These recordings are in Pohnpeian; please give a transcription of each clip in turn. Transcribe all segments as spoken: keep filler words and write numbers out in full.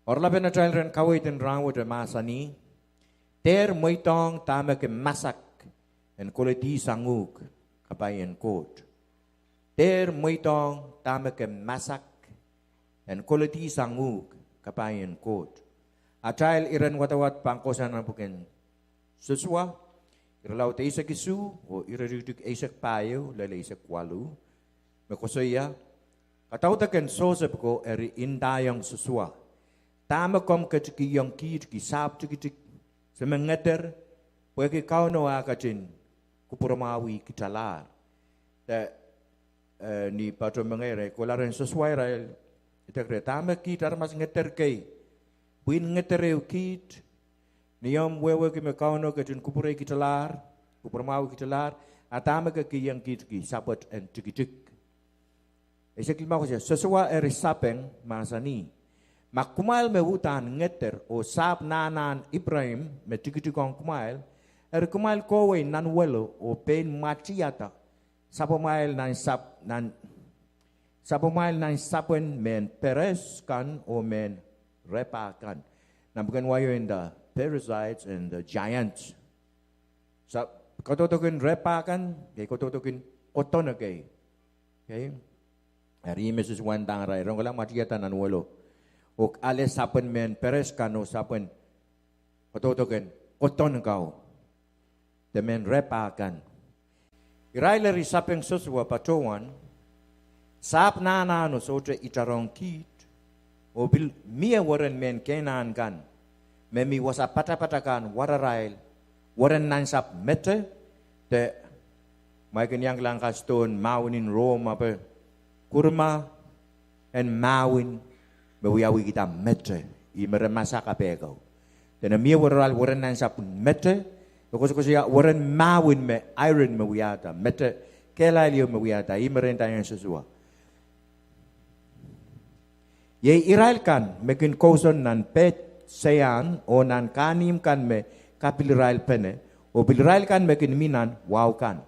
Oaralapen atail rehn kaweid en rahnwet e mahsanih: Dehr mweidohng dahme ke masak en koledi sang uhk kapai en Koht. Dehr mweidohng dahme ke masak en koledi sang uhk kapai en Koht. Atail iren wadawad pahn kohsang nan pwuken Sosua, irelaud eisek isuh oh iretikitik eisek pahieu lel eisek waluh, me koasoia: Kadaudok en Sosep ko eri ndaiong Sosua: Dahme komw ketikihong kiht ki sahpw tikitik se me ngeder, pwehki Kauno eh ketin kupwuramwahwih kitalahr. De, eh, ni patohwan mengei re kohla rehn Sosua irail, idek reh, dahme kiht aramas ngeder kei, pwihn ngeder ehu kiht, ni omw wehwehki me Kauno ketin kupwurei kitalahr, kupwuramwahwih kitalahr, a dahme ke kihong kiht ki sapwet en tikitik? Eisek limau koasoia: Sosua eri sapeng, mahsanih: Ma kumwail me uhdahn ngeder oh sahpw nahnahn Ipraim me tikitik ong kumwail, eri kumwail kohwei nan welo oh pein mwatiada sapwomwail nan sap-, nan, sapwomwail nan sapwen mehn Peres kan oh mehn Repa kan. Nan pwuken wai o e nda parasites and the giants. Sa-, kadaudokin Repa kan, kei kadaudokin kodon kei. Kei? Eri me Sosua ndahng irail, rongala mwatiada nan welo, oh ale sapwen mehn Peres kan oh sapwen, kadaudoken kodon kau, de mehn Repa kan. Irail eri sapeng Sosua patohwan: Sahpw nahnahno sohte itarong kiht, oh pil mie weren mehn Kenan kan me mi wasa patapat akan wararail, weren nansapw mete, de, ma I kin iang kilang kasdohn mahwen en Rom, ape kurma en mahwen me wiawihkihda mete, ih me re masak apehko. Dene mie wararail weren nansapw mete, e koasokoasoia weren mahwen me iron me wiahda mete, kehlail ieu me wiahda, ih me re ndaiong Sosua: Iei irail kan me kin kousoan nan Pet Sean oh nan kahnimw kan me kapil irail pene, oh pil irail kan me kin mi nan wahu kan.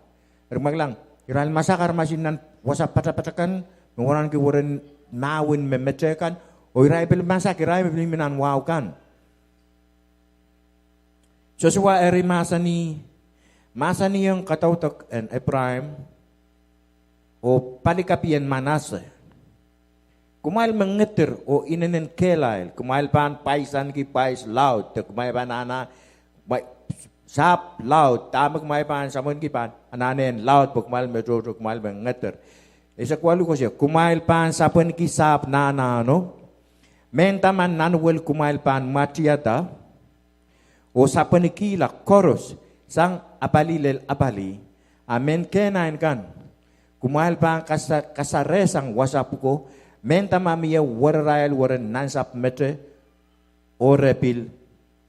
Eri kumwail kilang, irail masak aramas nan wasa patapat akan me waraneki weren mahwen me mete kan, oh irail pil masak irail me pil mi nan wahu kan. Sosua eri mahsanih, mahsanihong kadaudok en Ipraim oh palikapi en Manase: Kumwail me ngeder oh inenen kehlail, kumwail pahn pwaisanki pwais laud, de kumwail pahn ana-, pwai-, sahpw laud, dahme kumwail pahn sapwenki pahn anahne en laud, pwe kumwail me tohto, kumwail me ngeder. Eisek waluh koasoia: Kumwail pahn sapwenki sahpw nahnahno, mehnda ma nan wel kumwail pahn mwatiada oh sapwenikihla koaros, sang apali lel apali, a mehn Kenan kan, kumwail pahn kasa-, kasarehsang wasa pwuko, mehnda ma mie wararail weren nansapw mete, oh re pil,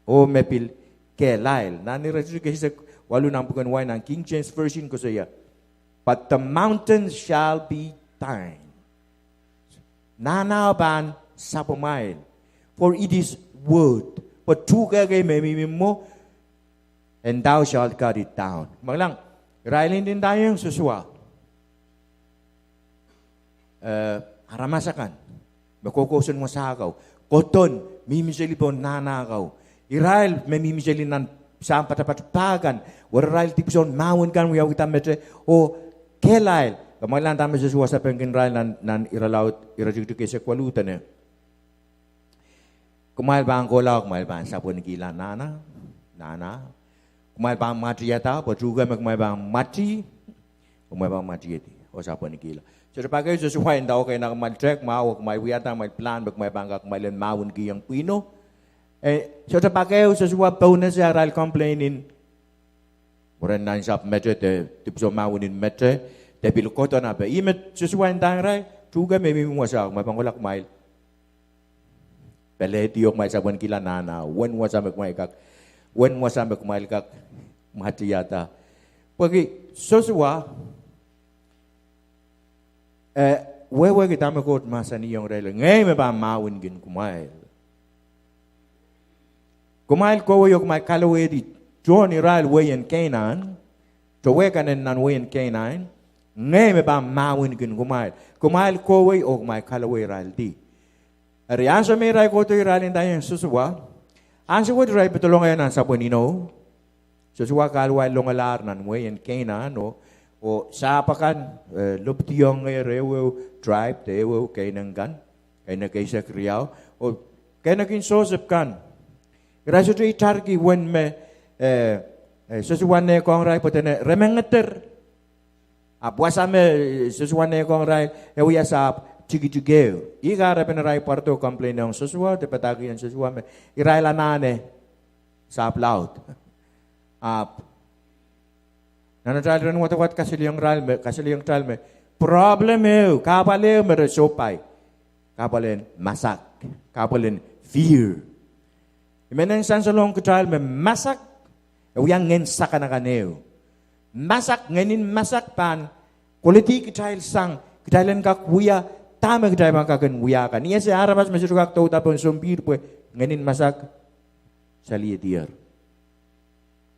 oh me pil kehlail. Nan iretikitik eisek waluh nan pwuken wai nan King James Version koasoia: But the mountain shall be thine. Nahnao pahn sapwomwail, for it is wood, pwe tuhke kei me mihmi mwo, and thou shalt cut it down. Kumwail kilang, irail ndinda iang Sosua aramas akan me koukousoan wasa kau, kodon, mihmi seli pohn nahna kau. Irail me mihmi seli nan sahpw patapat pahkan, wararail dipwisoun mahwen kan wiawihda mete oh kehlail. Kumwail kilang dahme Sosua sapengkin irail nan, nan irelaud iretikitik eisek waluh dene: Kumwail pahn kohla, kumwail pahn sapwenikihla nahna, nahna. Kumwail pahn mwatiada, pwe tuhke me kumwail pahn mwati, kumwail pahn mwatiedi oh sapwenikihla. Sohte pak ehu Sosua ndahng, okay, nan kumwail tehk mwahu, kumwail wiahda kumwail pilahn me kumwail pahn kak kumwail en mahwenkihong pwihno. Eh, sohte pak ehu Sosua pohnese arail complain en weren nansapw mete de dipwisoun mahwen en mete de pil kodon, ape ih me Sosua ndahng irail, tuhke me mihmi wasa, kumwail pahn kohla kumwail pelehdi oh kumwail sapwenikihla nahna, uwen wasa me kumwail kak, uwen wasa me kumwail kak mwatiada. Pwehki Sosua e wehwehki dahme Koht mahsanihong irail: Ngehi me pahn mahwenkin kumwail. Kumwail kohwei oh kumwail kalowehdi tohn irail wehin Kenan, towe kan en nan wehin Kenan, ngehi me pahn mahwenkin kumwail. Kumwail kohwei oh kumwail kalowehdi irail di. Eri ansou me irail kohdo irail ndaiong Sosua, ansou wet irail pedolong nan sapwen inou, Sosua kahluwa longalahr nan wehin Kenaan oh, oh sahpw akan, eh, lopidiongehr ehuehu tribe de ehuehu keinek kan, keinek eisek riau, oh keinek en Sosep kan. Irail sohte itarki uwen me, eh, eh, Sosua nehkohng irail pwe dene re mengeder. Ahpw wasa me, eh, Sosua nehkohng irail, e wia sahpw tikitik ehu. Ih kahrepen irail pwarodo complain ong Sosua, de padahkihong Sosua me irail anahne sahpw laud. Ahpw nan atail rahn wadawad kasalehiong irail me, kasalehiong kitail me problem ehu, kahpwal ehu me re sohpai. Kahpwal en masak, kahpwal en fear. I men en sansalohng kitail me masak, e wia ngehn sakanakan ehu. Masak, ngehn en masak pahn koledi kitail sang, kitail en kak wia dahme kitail pahn kak en wia kan. Ni ese aramas me sohte kak douda pohn sompihr pwe ngehn en masak saliedier.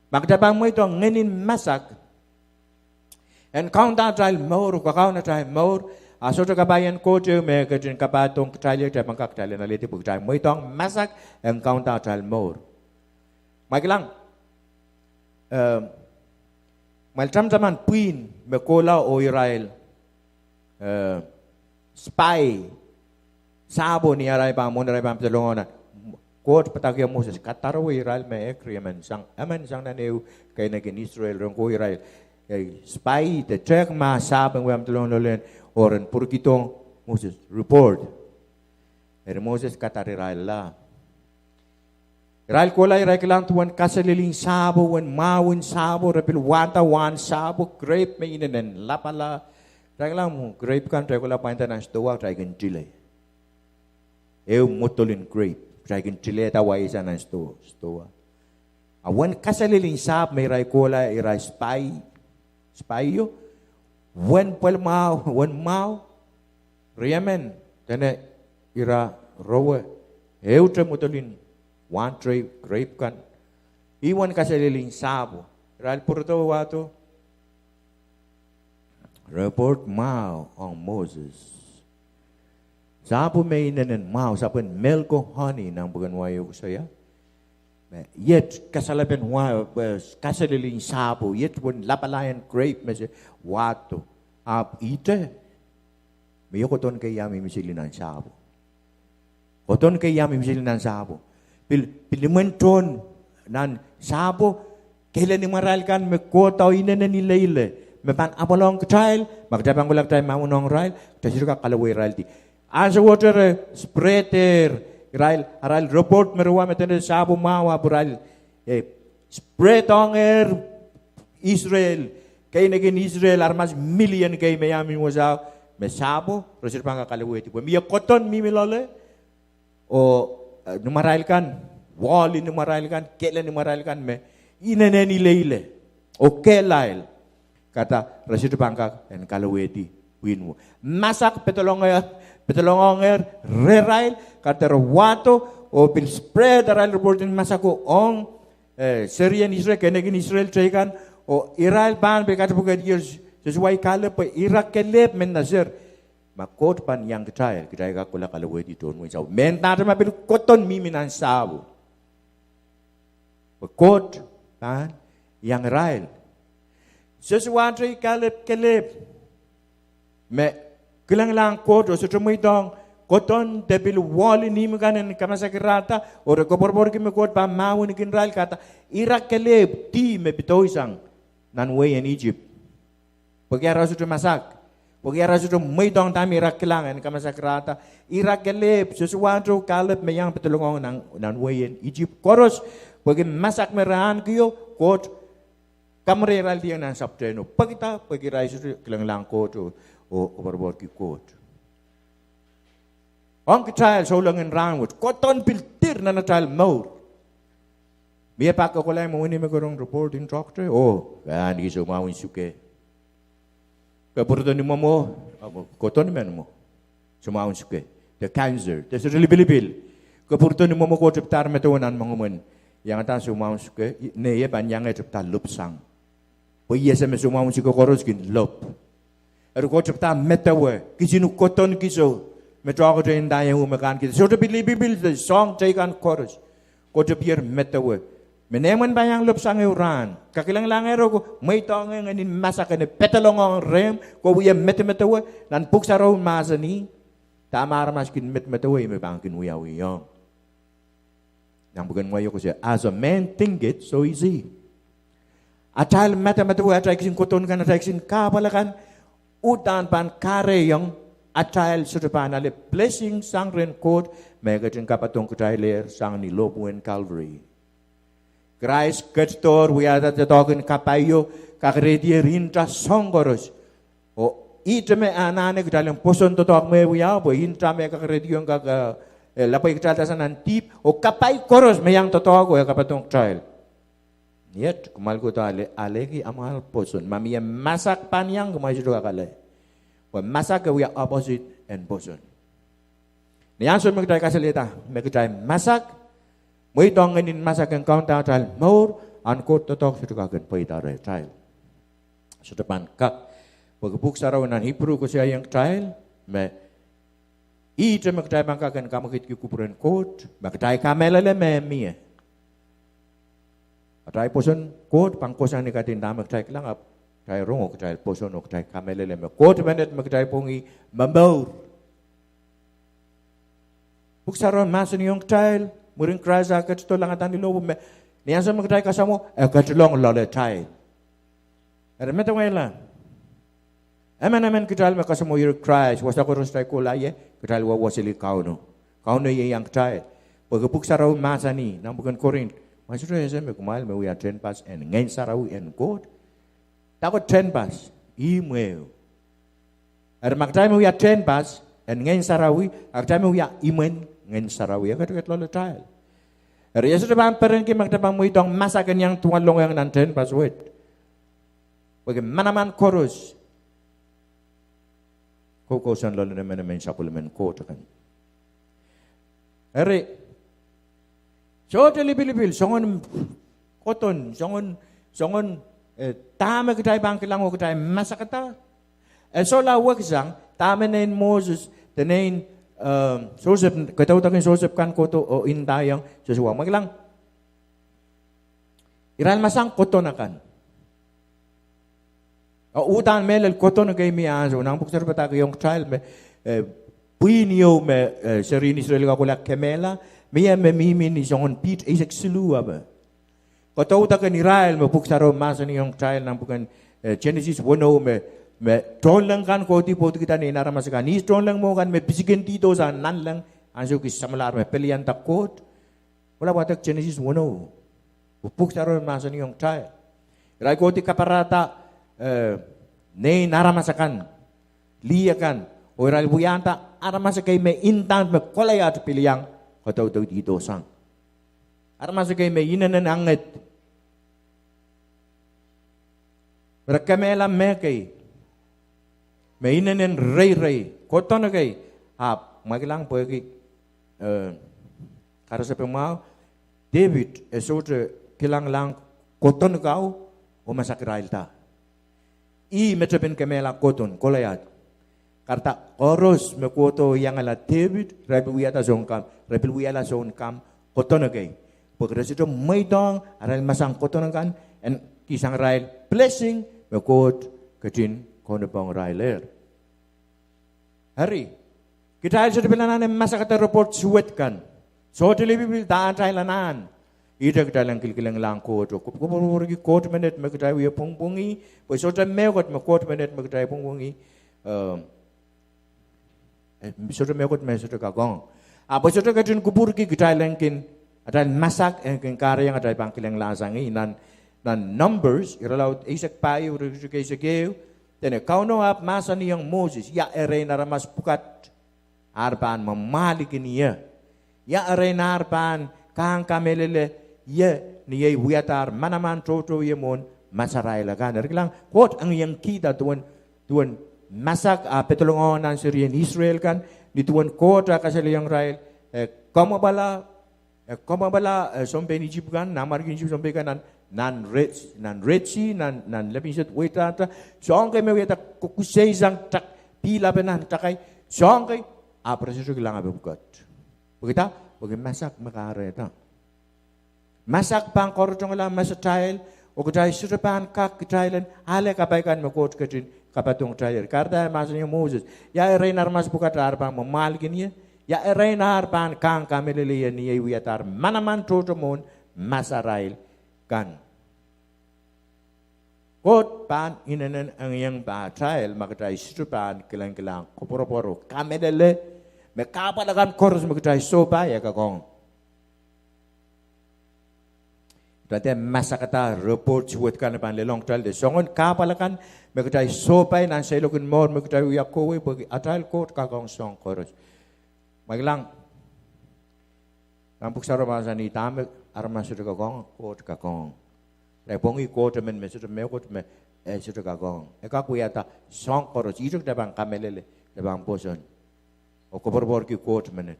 Ma kitail pahn mweidohng ngehn en masak en kaunda atail mour, kakaun atail mour, a sohte kapai en Koht ehu me e ketin kapaidohng kitail, kitail pahn kak, kitail en alehdi pwe kitail mweidohng masak en kaunda atail mour. Ma kilang, eh, mwail tamataman pwihn me kohla oh irail, eh, spy, sahpwo ni arail pahn, mwohn arail pahn pedolong nan. Koht padahkihong Moses, kadarowe irail me ehk riemen sang, emen sang nan ehu keinek en Israel, rong ko irail, eh, spy de tehk ma sahpw en wia pedolong loalen, oh ren pwurikidohng Moses report. Eri Moses kadar irailla. Irail kohla, irail kilang duwen kaselel en sahpwo, uwen mwahu en sahpwo, re pil wahda wahn sahpwo, grape me inenen lapala. Irail kilang mwo grape kan, irail kohla pwainda nan sidohwa, irail kin dile. Ehu model en grape, irail kin dilehda waisa nan sido-, sidohwa. A uwen kaselel en sahpw me irail kohla, irail spy, spy o, uwen pwel mwahu, uwen mwahu, riemen, dene ira rowe, ehute model en wahn grape, grape kan. Ih uwen kaselel en sahpwo. Irail pwurodo wahdo report mwahu ong Moses. Sahpwo me inenen mwahu, sahpwen milk oh honey nan pwuken wai o koasoia. Me iet kasalepen wa-, eh, kaselel en sahpwo, iet uwen lapalaien grape me se wahdo. Ahpw ihte, me ih kodon kei ia mihmi sili nan sahpwo. Kodon kei ia mihmi sili nan sahpwo. Pil, pil imwen tohn nan sahpwo, kehlen imwarail kan me kohda oh inenen ileile, me pahn apwalohng kitail, ma kitail pahn kohla kitail mahwenohng irail, kitail sohte kak kalowehiraildi. Ansowohte re spreader, irail, arail report me re wa me dene sahpwo mwahu, ahpw irail, eh, spreadohngehr Israel, keinek en Israel, aramas million kei me ia mihmi wasao, me sahpwo, re sohte pahn kak kalowehdi. Pwe mie kodon mihmi loale, oh, eh, imwarail kan, wall en imwarail kan, kehlen imwarail kan me inenen ileile, oh kehlail. Kahrehda re sohte pahn kak en kalowehdi pwihn wo. Masak pedolong, pedolongohngehr rehrail, kahrehda re wahdo, oh pil spread arail report en masako ong, eh, serien Israel, keinek en Israel teikan, oh irail pahn pil katepwekedier Sosua oh Kalep pwe ira kelehpw men naser. Ma Koht pahn iang kitail, kitail kak kohla kalowehdi tohn wehin sahpwo. Mendahte ma pil kodon mihmi nan sahpwo, pwe Koht pahn iang irail. Sosua oh Kalep kelehpw me kilenglahng Koht oh sohte mweidohng kodon de pil wall en ihmw kan en kamasakirahda, oh re koapworopworki me Koht pahn mahweniki irail, kahrehda ira kelehpw dih me pedoisang nan wehin Isip. Pwehki ara sohte masak, pwehki ara sohte mweidohng dahme ira kilang en kamasakirahda, ira kelehpw, Sosua oh Kalep me iang pedolongohng nan, nan wehin Isip koaros, pwehki masak me re ahnikio, Koht kamwereiraildiong nan sapwtehno. Pwehkida, pwehki irail sohte kilenglahng Koht oh, oh koapworopworki Koht. Ong kitail souleng en rahnwet, kodon pil dir nan atail mour. Mie pak kokolai me wenihmw me ke rong report en doctor, oh, ke ahneki soumwahu en suke. Ke pwurodo ni mwomwo, ah, kodon men mwo, soumwahu en suke, de cancer, de sohte lipilipil. Ke pwurodo ni mwomwo, ke tepdahr medewe nan moangomwen, iangahda soumwahu en suke, i-, ne ie pahn iang e tepda lopwsang. Pwe I ese me soumwahu en suke koaros kin lopw. Eri ke tepda medewe, kisinikodon kiso, me tohkohte ndaiong uhk me kahrehda sohte pil lipilipil de soahng teikan koaros. Kohte pier medewe me nehmwen pahn iang lopw sang ehu rahn. Ke kilenglahng ero, ke mweidohng ngehn en masak en pedolongohng rehmw, ke wie medemedewe. Nan Pwuhk Sarawi mahsanih, dahme aramas kin medemedewe ih me pahn kin wiawihong. Nan pwuken wai e koasoia, as a man thinketh, so is he. Atail medemedewe, atail kisin kohdo kan, atail kisin kahpwal akan, uhdahn pahn kahrehiong atail sohte pahn ale blessing sang rehn Koht me e ketin kapadohng kitailehr sang ni lohpwuwen Calvary. Krais ketidohr, wiahda doadoahk en kapaio, kakerehdier nta soahng koaros. Oh ihte me anahne kitail en pwoson doadoahk me wiawi, pwe nta me kakerehdiong kak, eh, lapwei kitailda sang nan dihp, oh kapai koaros me iang doadoahko e kapadohng kitail. Yet kumwail kohdo ale, alehki amwail pwoson. Ma mie masak pahn iang, kumwail sohte kak ale. Pwe masak e wia opposite en pwoson. Ni ansou me kitail kasalehda me kitail masak, mweidohng ngehn en masak en kaunda atail mour, ahn Koht doadoahk sohte kak en pweida rehtail. Sohte pahn kak. Pwehki Pwuhk Sarawi nan Ipru koasoiaiong kitail me ihte me kitail pahn kak en kamwekidki kupwuren Koht, me kitail kamehlele me mie. Atail pwoson, Koht pahn kohsang ni kaidehn dahme kitail kilang, ahpw kitail rong oh kitail pwoson oh kitail kamehlele me Koht menet me kitail pwongih momour. Pwuhk Sarawi mahsanihong kitail, mwurin Krais ah ketido langada ni lohpwuo me, ni ansou me kitail kasamwo, e ketilong loaletail. Eri medewehla, emenemen kitail me kasamwoier Krais, wasa koaros kitail kohla ie, kitail wehwehki Kauno. Kauno ieiang kitail. Pwehki Pwuhk Sarawi mahsanih, nan pwuken Korint, ma sohte ese me kumwail me wia tehnpas en Ngehn Sarawi en Koht. Dahkot tehnpas, ihmw ehu. Eri ma kitail me wia tehnpas en Ngehn Sarawi, a kitail me wia imwen Ngehn Sarawi, e ketiket loaletail. Eri e sohte pahn perenki ma kitail pahn mweidohng masak en iang duwen longohng nan tehnpas wet. Pwehki manaman koaros koukousoan loalen emenemen sapwellimen Koht akan. Eri, sohte lipilipil soangen kodon, soangen, soangen, eh, dahme kitail pahn kilang oh kitail masakada. E sohla weksang dahme nein Moses, de nein, eh, Sosep, kadaudoken Sosep kan kohdo oh ndaiong Sosua me kilang, irail masang kodon akan. Oh uhdahn mehlel kodon kei mie ansou, nan pwuhk sarawi padahkihong kitail me, eh, pwihn ieu me, eh, serien Israel kak kohla kemehla, mie me mihmi ni soangen piht eisek siluh ape. Kadaudoken irail me pwuhk sarawi mahsanihong kitail nan pwuken, eh, Genesis weneu me, me tohnleng kan kohdi pwoudikihda nein aramas akan. Ihs tohnleng mwo kan me pisikindihdo sang nanleng, ansou kis samwalahr me pelianda Koht. Kohla wadek Genesis weneu. Pwuhk sarawi mahsanihong kitail irail kohdi kaparada, eh, nein aramas akan, lih akan, oh irail wiahda aramas ekei me ndahng me Kolaiad pil iang kadaudokihdihdo sang. Aramas ekei me inenen anged. Re kemehla mehkei me inenen reirei, kodon ekei. Ahpw ma kilang pwehki, eh, karasepe mwahu, Depit e sohte kilanglahng kodon kau oh masakirailda. Ih me tepin kemehla kodon, Kolaiad. Kahrehda koaros me kohdo iangala Depit, re pil wiahla soun kam, re pil wiahla soun kam kodon ekei. Pwehki re sohte mweidohng arail masang kodon akan en kihsang irail blessing me Koht ketin kaunopohng irailehr. Eri, kitail sohte pil anahne masakada report suwed kan. Sohte lipilipil dahn atail anahn. Ihte kitail en kilkilenglahng Koht oh kop, kopwurki Koht menet me kitail wie pwongpwongih, pwe sohte mehkot me Koht menet me kitail pwongpwongih, eh, eh, sohte mehkot me sohte kak ong. Ahpw e sohte ketin kupwurki kitail en kin, atail masak en kin kahrehiong atail pahn kilenglahsang ih. Nan, nan Numbers, irelaud eisek pahieu, iretikitik eisek ehu, dene Kauno ahpw mahsanihong Moses, ia erein aramas pwukat ar pahn mwamwahlikin ie? Ia erein ar pahn kahng kamehlele ie ni ei wiadahr manaman tohtohie mwohn masarail akan? Eri kilang, Koht engiengkihda duwen, duwen masak ah pedolongohng nan serien Israel kan, ni duwen Koht ah kasalehiong irail, eh, komwabala, eh, komwabala, eh, sounpein Isip kan, nanmwarkien Isip sounpei kan, nan, nan Red, nan Red Sea, nan, nan lepin sed weitahta, soahng kei me wiahda kokusei sang tak, pihl ape nan takai, soahng kei, Ahpw re sohte kilang ape pwukat. Pwehki dah? Pwehki masak me kahrehda. Masak pahn koarotongehr mesatail, oh kitail sohte pahn kak kitail en ale kapai kan me Koht ketin kapaidohng kitail. Kahrehda mahsanih Moses, ia erein aramas pwukat ar pahn mwamwahlkin ie? Ia erein ar pahn kahng kamehlele ie ni ei wiadahr manaman tohto mwohn masarail kan? Koht pahn inenen engieng pahtail ma kitail sohte pahn kilenkilang koapworopwor oh kamehlele me kahpwal akan koaros me kitail sohpai e kak ong. Kitail dehr masakada report suwed kan pahn lelohng kitail de soangen kahpwal akan me kitail sohpai nan seiloak en mour me kitail wia kohwei, pwehki atail Koht kak ong soahng koaros. Ma kilang, nan pwuhk sarawio mahsanih dahme aramas sohte kak ong, Koht kak ong. Kitail pwongih Koht emen me sohte mehkot me e sohte kak ong. E kak wiahda soahng koaros, ihte kitail pahn kamehlele, kitail pahn pwoson, oh koapworopworki Koht menet.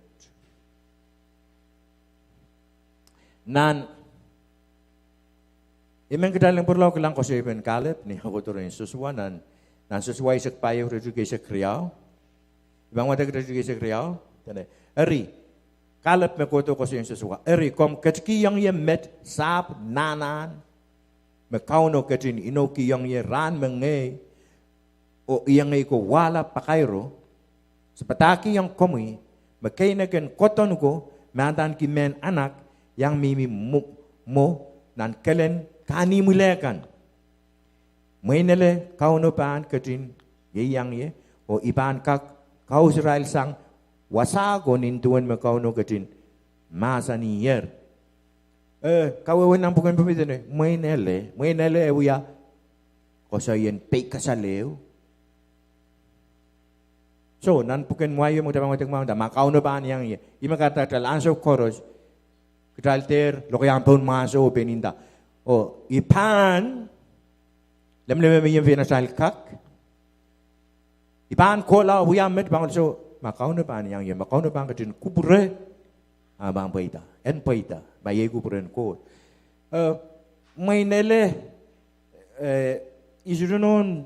Nan, I men kitail en pwurala kilang koasoiepen Kalep ni ahkohdorehn Sosua nan, nan Sosua eisek pahieu, iretikitik eisek riau. I pahn wadek iretikitik eisek riau. Dene, eri, Kalep me kohdo koasoiong Sosua, eri, komw ketikihong ie met sahpw nahnahn me Kauno ketin inoukihong ie rahn me ngehi oh iengei ko wahla pakairo, se padahkihong komwi me keinek en kodon ko me adaneki mehn anak iang mihmi mwo, mwo nan kelen kahnimw leh kan. Mwein ele Kauno pahn ketin ieiang ie, oh I pahn kak kausirailsang wasa ko nin duwen me Kauno ketin mahsaniher. Eh, kawehwe nan pwuken pwopwid ene, mwein ele, mwein ele e wia koasoien peikasal ehu. So, nan pwuken wai me kitail pahn wadek mwahu nda, ma Kauno pahn iang ie, ih me kahrehda kitail ansou koaros, kitail dehr lokaiahn pohnmwahso oh pein nda, oh, I pahn lemleme mie pein atail kak. I pahn kohla wia met pahn kohla, so, ma Kauno pahn iang ie, ma Kauno pahn ketin kupwure, a pahn pweida, en pweida, ma iei kupwuren Koht. Eh, mwein ele, eh, I sohte nohn,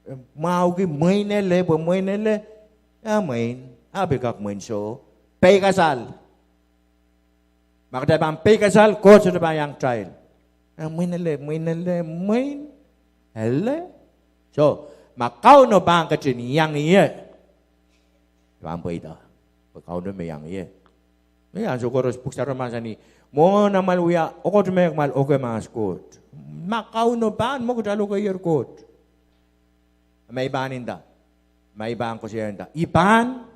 eh, mwahuki mwein ele, pwe mwein ele, a mwein, a pil kak mwein soh, peikasal. Ma kitail pahn peikasal, Koht sohte pahn iang kitail. Eh, mwein ele, mwein ele, mwein ele. So, ma Kauno pahn ketin iang ie, pahn pweida, pwe Kauno me iang ie. Me ansou koaros pwuhk sarawio mahsanih, mwohn amwail wia okohte me kumwail oke mahs Koht, ma Kauno pahn mwo kitail okeier Koht. Ma I pahn nda, ma I pahn koasoia nda, I pahn,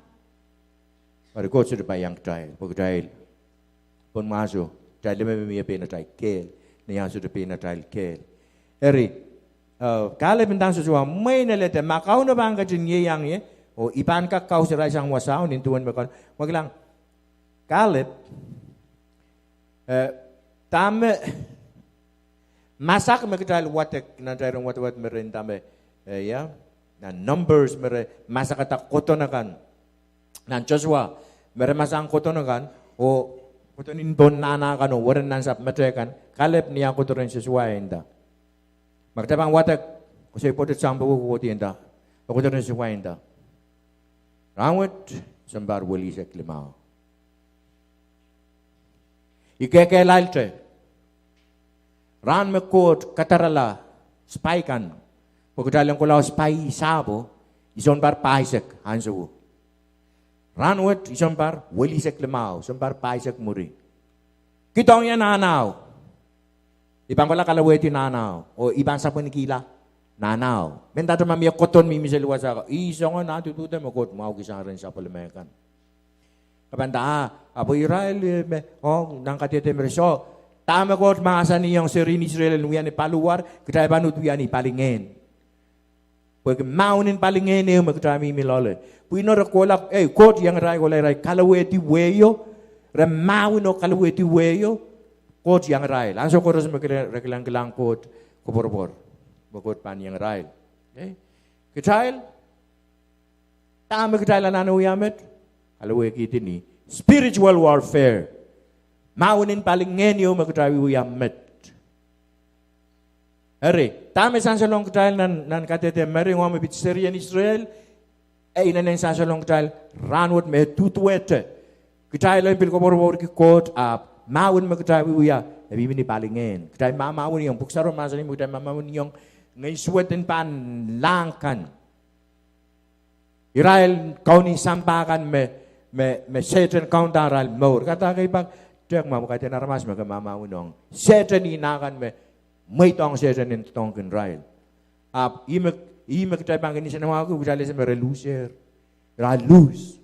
eri Koht sohte pahn iang kitail, pwe kitail pohnmwahso, kitail lemleme mie pein atail kehl, ni ansou sohte pein atail kehl. Eri, eh, Kalep ndahng Sosua, mwein ele de, ma Kauno pahn ketin ieiang ie, oh I pahn kak kausirailsang wasao nin duwen me Kauno, ma kilang, Kalep, eh, dahme masak me kitail wadek nan atail wadawad me re nda me, eh, ia, nan Numbers me re masakada kodon akan, nan Sosua me re masak kodon akan, oh kodon en pohn nahna kan oh weren nansapw mete kan, Kalep ni ahkohdorehn Sosua e nda, ma kitail pahn wadek koasoi pwoatet sampah kohkohdi e nda, ahkohdorehn Sosua e nda, rahnwet sounpar welihsek limau, I kehkehlailte, rahn me Koht kadarala sipai kan pwe kitail en kohla sipai sahpwo, I sounpar pahisek ansouo. Rahnwet I sounpar welihsek limau, sounpar pahisek mwuri. Kihdohng ie nahnao, I pahn kohla kalowehdi nahnao, oh I pahn sapwenikihla nahnao. Mendahte ma mie kodon mihmi seli wasa ko, ih soangen ah duduhte me Koht mwahuki sang rehn sapwellime kan. Ke pahn nda, ah, ahpw irail, eh, me ong nan kadehde me re soh, dahme Koht mahsanihong serien Israel en wia ni paliwar, kitail pahn uhd wia ni palingehn. Pwehki mahwen en palingehn ehu me kitail mihmi loale. Pwihno re kohla, ei, Koht iang irail, kohla irail kalowehdi wehio, re mahwen oh kalowehdi wehio, Koht iang irail. Ansou koaros me kile-, re kilang, kilang Koht koapworopwor, me Koht pahn iang irail. Ei? Kitail, dahme kitail anahne wia met? Kalowehkihdi ni spiritual warfare. Mahwen en palingehn ieu me kitail wiewia met. Eri, dahme sansalong kitail nan, nan kadehde mering, oh me pid serien Israel, E inenen sansalong kitail rahnwet me duduwehte. Kitail en pil koapworopworki Koht ahpw mahwen me kitail wiewia, e mihmi ni palingehn. Kitail mahmahweniong, pwuhk sarawio mahsanih me kitail mahmahweniong ngehn suwed en pahn lahng kan. Irail kaunen sampah kan me, me, me Sehdan kaunda arail mour. Kahrehda kei pak, tehk ma pwukat en aramas me ke mahmahweniong. Sehdan ih nah kan me, mweidohng Sehdan en doadoahngkin irail. Ahpw ih me, ih me kitail pahn kin nsenamwahuki, kitail ese me re luhsehr. Irail luhs.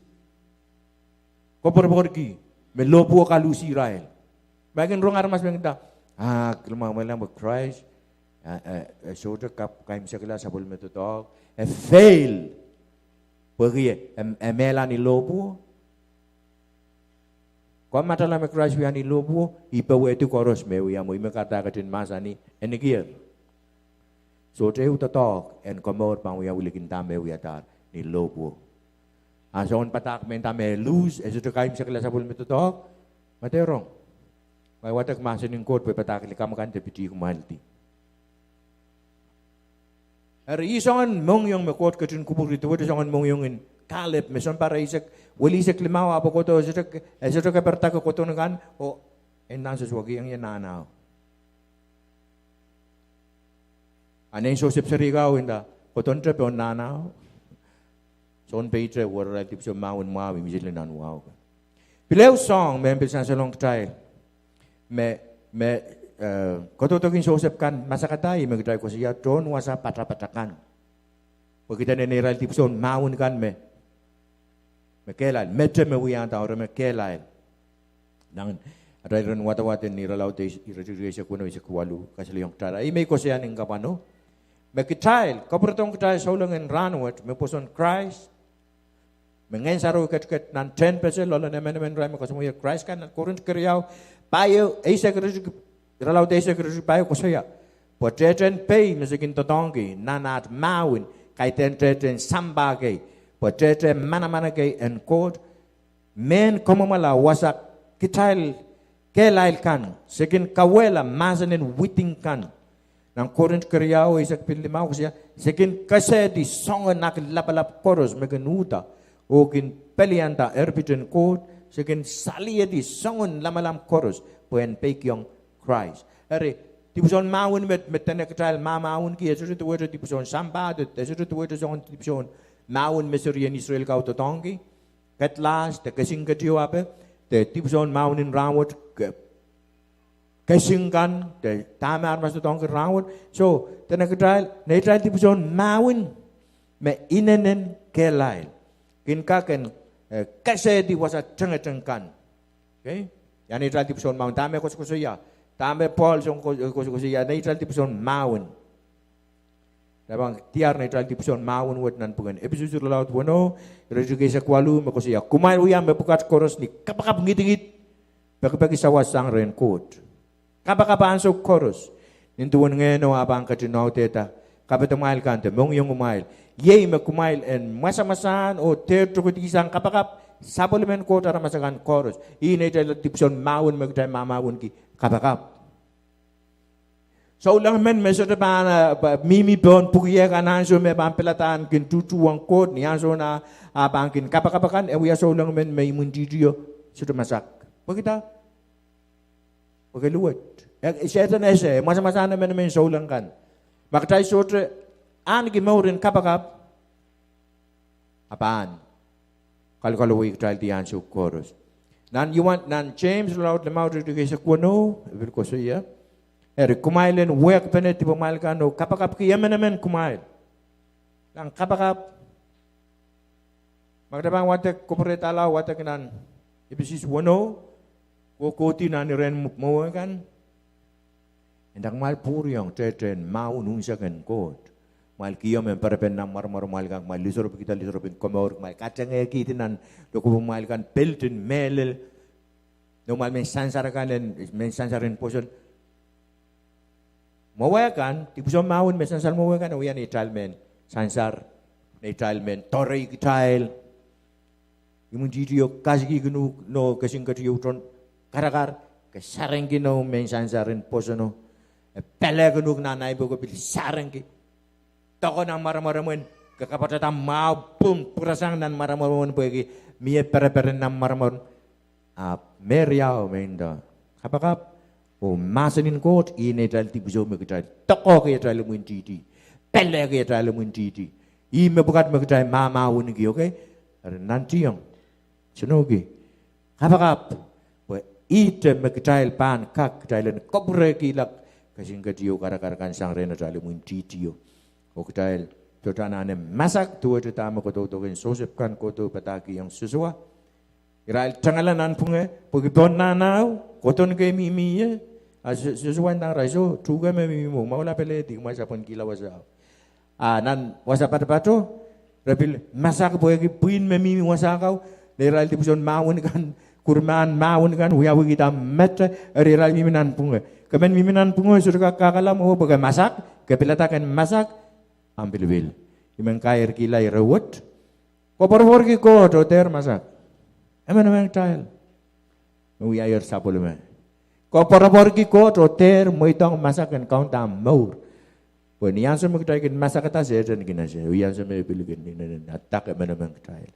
Koapworopworki me lohpwuo kaluhsih irail. Ma kin rong aramas me kin nda, ah, kilang me lempwe Krais, eh, eh, eh, sohte kak kaimwisekala sapwellime doadoahk, e fail. Pwehki e, e, e mehla ni lohpwuo. Komw matala me Krais wia ni lohpwuo, ih powehdi koaros me wia mwo, ih me kahrehda ketin mahsanih, e nekier. Sohte ehu doadoahk en komour pahn wia wilikin dahme wiadahr ni lohpwuo. A soangen padahk me nda me luhs, e sohte kaimwisekala sapwellime doadoahk, ma de rong. Ngehi wadek mahsen en Koht pwe padahk likamw kan de pitih kumwaildi. Eri ih soangen mohngiong me Koht ketin kupwurki, duwehte soangen mohngiong en Kalep me sounpar eisek, weliseik limau ahpw kohdo, e sohte, e sohte keperda kohdon kan, oh, e nda sohte wekihong ie nahnao. A nein Sosep seri kau e nda, kohdonte pohn nahnao. Soun peite were irail dipwisou mahwen mwahu, mihmi seli nan wahu. Pil ehu soahng me pil sansalong kitail. Me, me, eh, kohdohdohkin Sosep kan masakada ih me kitail koasoia tohn wasa patapata kan. Pwe kitail en neirail dipwisoun mahwen kan me, me kehlail, mete me wiahda oh re me kehlail. Nan atail iren wadawad en Irelaud eisek weneu, eisek waluh, kasalehiong kitail ih me I koasoia ni kapwano. Me kitail, kapwuredohng kitail souleng en rahnwet, me pwoson Krais, me Ngehn Sarawi ketiket nan tehnpese loalen emenemen irail me kasamwohier Krais kan. Nan Korint keriau, pahieu, eisek iretikitik, Irelaud eisek iretikitik pahieu koasoia, pwe tehtehn pei me se kin doadoahngki nan aht mahwen, kaidehn tehtehn sampah kei, pwe tehtehn manaman kei en Koht, mehn kamwomwala wasa kitail kehlail kan, se kin kawehla mahsen en widing kan. Nan Korint keriau eisek pil limau koasoia, se kin kesehdi soangen aklapalap koaros me kin uhda oh kin pelianda erpit en Koht, se kin saliedi soangen lamalam koaros pwe en peikiong Krais. Eri, dipwisoun mahwen me, me dene kitail mahmahwenki, e sohte duwehte dipwisoun sampah, e sohte duwehte soangen dipwisoun mahwen me serien Israel kau doadoahngki. Kedlahs, de kesing ketieu ape, de dipwisoun mahwen en rahnwet, ke, kesing kan, de dahme aramas doadoahngki rahnwet. So, dene kitail, neitail dipwisoun mahwen me inenen kehlail kin kak en, eh, kesehdi wasa tengeteng kan. Okay? Ia neitail dipwisoun mahwen, dahme koasokoasoia, dahme Pohl soang ko-, koasokoasoia neitail dipwisoun mahwen. Kitail pahn diar neitail dipwisoun mahwen wet nan pwuken Episos irelaud weneu, iretikitik eisek waluh me koasoia, kumwail wia mepwukat koaros ni kapakap ngidingid, pekipeki sawas sang rehn Koht. Kapakap ansou koaros, nin duwen Ngehno ah pahn ketin audehda kapehdamwail kan de mohngiongumwail. Iei me kumwail en mwasamwasahn oh dehr tokedihsang kapakap sapwellimen Koht aramas akan koaros. Ih neitail dipwisoun mahwen me kitail mahmahwenki, kapakap. Souleng men me sohte pahn, eh, pa-, mihmi pohn pwukie kan ansou me pahn pilada en kin tuhtuhwong Koht ni ansou nan, ah pahn kin kapakap akan, e wia souleng men me imwintihtio sohte masak. Pwekida? Pwehki luwet. E, Sehdan ese, mwasamwasahn emenemen souleng kan. Ma kitail sohte ahneki mouren kapakap, e pahn kalokalowehkitaildi ansou koaros. Nan Ioan, nan James irelaud limau iretikitik eisek weneu, e pil koasoia, eri kumwail en wehkpene dipamwail kan oh kapakapki emenemen kumwail. Nan kapakap, ma kitail pahn wadek, koapworetala wadek nan Episos weneu, kohkohdi nan iren mwowe kan, e nda kumwail pwuriong tehtehn mahwen unsek en Koht. Kumwail kihong mehn perepen nan mwaremwaremwail kan, kumwail lisoarop, kihda lisoarop en komour, kumwail katengehkihdi nan lokopwumwail kan peltin mehlel, noumwail mehn sansar kan en, mehn sansar en pwoson. Mwowe kan, dipwisoun mahwen me sansal mwowe kan, e wia neitail mehn sansar, neitail mehn doarehkitail. Imwintihtio kasikihkin uhk, nohno kesing ketieu tohn karakar, ke sarengki noumw mehn sansar en pwosono. E pelehkin uhk nan ahi pwuko pil sarengki. Doko nan mwaremwaremwen, Ke kapwatehda mwahu pwung pwurasang nan mwaremwaremwen pwehki mie pereperen nan mwaremwaremwen. Ahpw me riau me nda, kapakap, oh mahsen en Koht ih neitail dipwisou me kitail doadoahngki atail imwintihti, pelehki atail imwintihti. Ih mepwukat me kitail mahmahwenki, okay? Eri nantihong, senohki, kapakap, pwe ihte me kitail pahn kak, kitail en kapwurekihla kesihnkedio karakar kan sang rehn atail imwintihtio. Oh kitail sohte anahne masak duwehte dahme kodoudok en Sosep kan kohdo padahkihong Sosua. Irail tengala nanpwunge pwehki pohn nahnao, kodon kei mihmi ie. A Sosua, Sosua ndahng irail, soh, tuhke me mihmi mwo, mwahu la pelehdi, kumwail sapwenikihla wasao. A nan wasa patapato, re pil masak pwehki pwihn me mihmi wasa kau, neirail dipwisoun mahwen kan, kurmahn mahwen kan wiawihkihda mete, eri irail mihmi nanpwunge. Ke men mihmi nanpwunge, sohte kak kakala mwo pwe ke masak, ke pilada ken masak, ahmw pilipil. I men kaierkihla ire wet. Koapworopworki Koht oh dehr masak. Emenemen kitail me wiahier sapwellime, koapworopworki Koht oh dehr mweidohng masak en kaunda ahmw mour. Pwe ni ansou me kitail kin masakada, Sehdan kin ese, oh ni ansou me e pil kin inenen attack emenemen kitail.